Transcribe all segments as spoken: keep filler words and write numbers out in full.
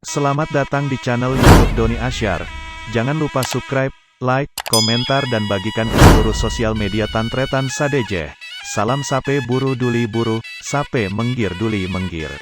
Selamat datang di channel YouTube Doni Asyar. Jangan lupa subscribe, like, komentar, dan bagikan ke seluruh sosial media tan-tarètan sadhâjâ. Salam sapè buru duli buru, sapè mèngghir duli mèngghir.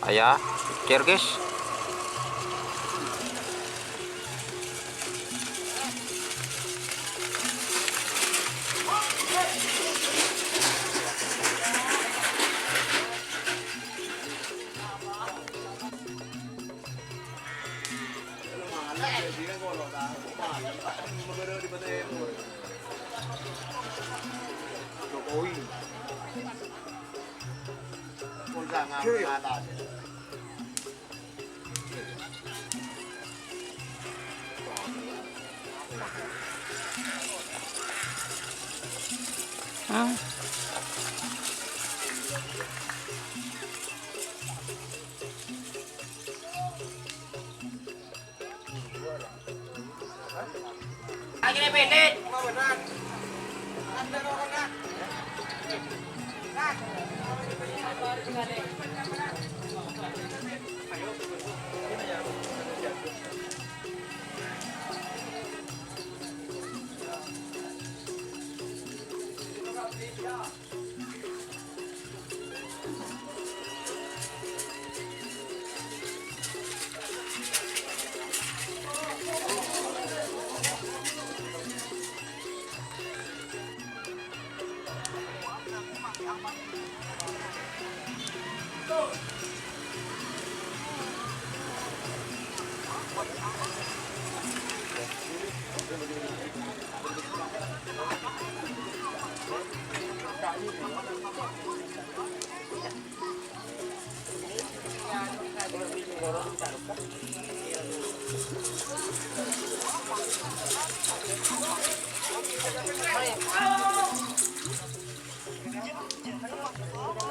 Ayah, pikir, guys.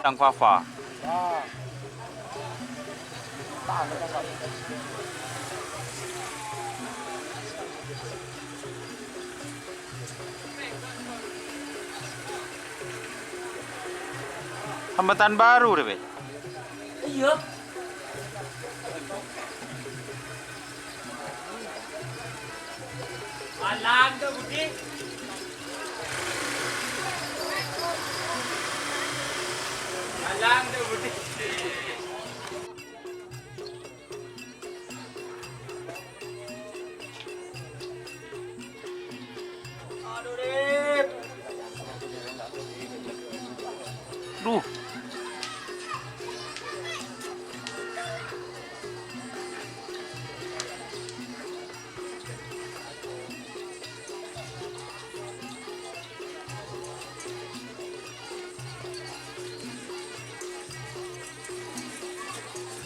Tang Fafa. Hambatan baru deh, Be. Iya. Alang tuh, Budi. Alang tuh, Budi. Duh.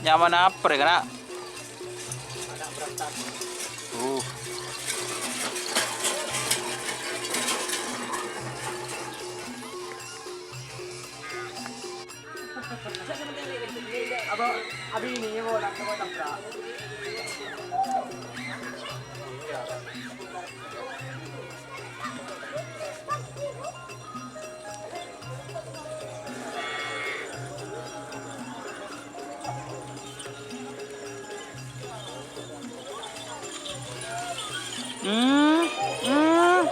Nyaman apa rè, kana'? Uh. Apa, abi ini ya, bola, bola, bola. Hmm, hmm.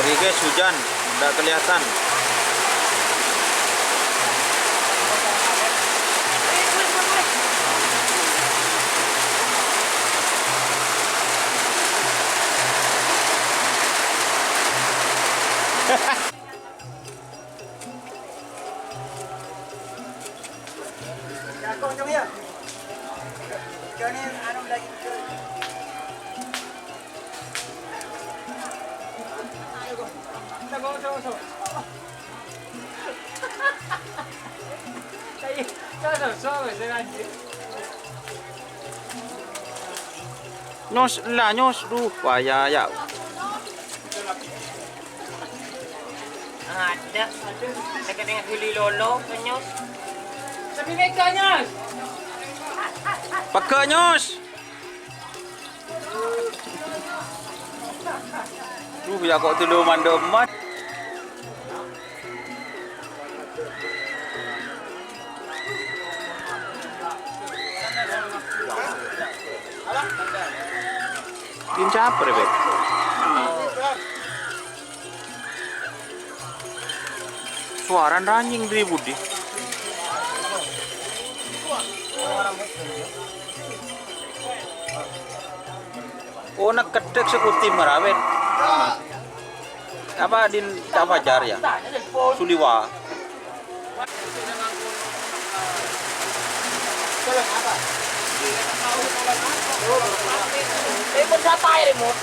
Sorry guys, hujan, ndak kelihatan. Jago, Cong, ya? Johnny, anu lagi. Ayo, Cong. Kita bawa sama-sama. Ayo, sama-sama, sama-sama, anjir. Nyos, la, nyos. Duh, bahaya, ya. Ada. Dekat dengan hili lolo, nyos. Tapi mereka, nyos. Pegge', nyos. Duh, ya kok dulu mandem, Mat. Din sapa, Rè, Beb? Sowarana ranyèng dâri budi. Oh, nèka kèdhek sekuti marawet. Apa din Cak Fajar ya? Suliwa. Telepon siapa ya, Rimut?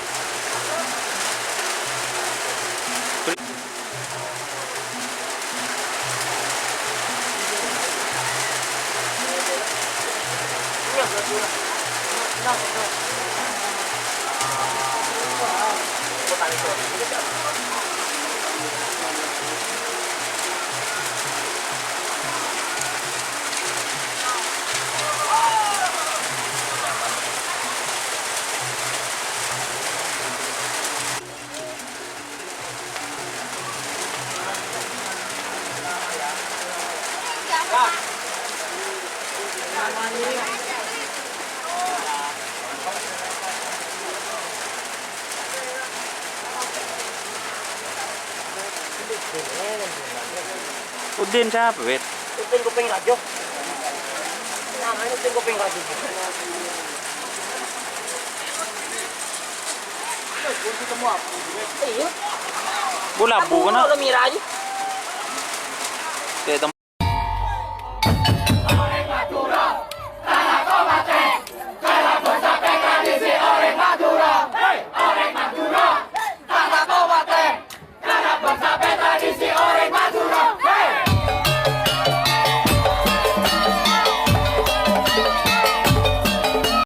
Udin sapa, Wit? Upin Kuping Raja. Namanya Upin Kuping Raja. Iya. Bu labu kena. Kalau Mira aja. Cek tem-